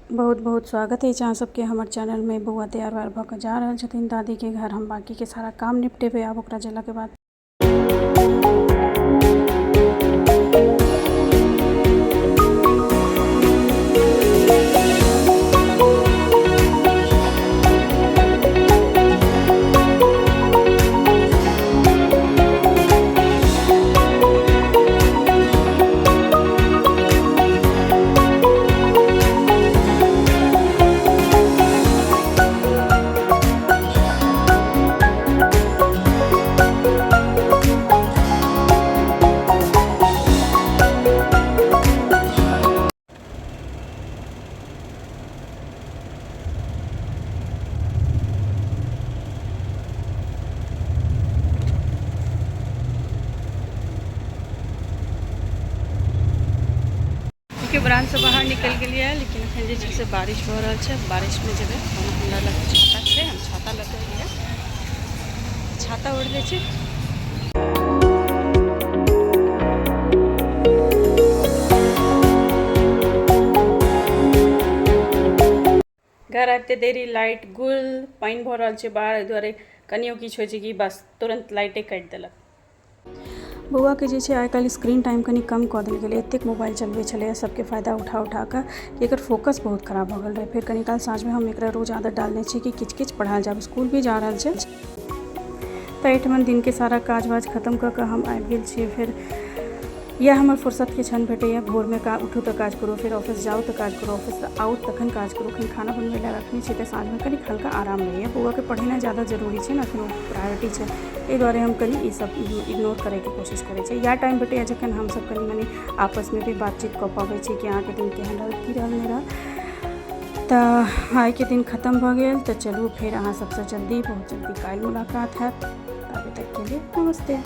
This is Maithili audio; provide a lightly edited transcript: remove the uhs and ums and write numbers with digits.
बहुत बहुत स्वागत अछि अहाँ सबके हमर चैनलमे। बौआ तैयार व्यार भऽ कऽ जा रहल छथिन दादीके घर। हम बाँकीके सारा काम निपटेबै आब ओकरा जेलाके बाद। देखियौ ब्रांचसँ बाहर निकलि गेलियै, लेकिन एखन जे छै से बारिश भऽ रहल छै। बारिशमे जेबै। हमरा लग छाता छै, हम छाता लऽ कऽ एलियै, छाता ओढ़ि लै छी। घर आबिते देरी लाइट गुल। पानि भऽ रहल छै बाहर, एहि दुआरे कनियो किछु होइ छै कि बस तुरन्त लाइटे काटि देलक। बौआके जे छै आइ काल्हि स्क्रीन टाइम कनि कम कऽ देल गेलै। एतेक मोबाइल चलबै छलैए सबके फायदा उठा उठा कऽ कि एकर फोकस बहुत खराब भऽ गेल रहै। फेर कनि काल साँझमे हम एकरा रोज आदत डालने छी कि किछु किछु पढ़ायल जायब। इसकुल भी जा रहल छै। तऽ एहिठमन दिनके सारा काज वाज खतम कऽ कऽ हम आबि गेल छियै। फेर इएह हमर फुर्सतके क्षण भेटैए। भोरमे का उठू तऽ काज करू, फेर ऑफिस जाउ तऽ काज करू, ऑफिससँ आउ तखन काज करू। एखन खाना बनबै लए रखने छी, तऽ साँझमे कनि हल्का आराम रहैए। बौआके पढ़ेनाइ ज्यादा जरूरी छै ने, एखन ओ प्रायोरिटी छै। एहि दुआरे हम कनि ईसब इग्नोर करैके कोशिश करै छी। इएह टाइम भेटैए जखन हमसब कनि मनि आपसमे भी बातचीत कऽ पबै छी कि अहाँके दिन केहन रहल, की रहल, नहि रहल। तऽ आइके दिन खतम भऽ गेल। तऽ चलू, फेर अहाँ सबसँ जल्दी, बहुत जल्दी काल्हि मुलाकात हैत। अभी तकके लिए नमस्ते।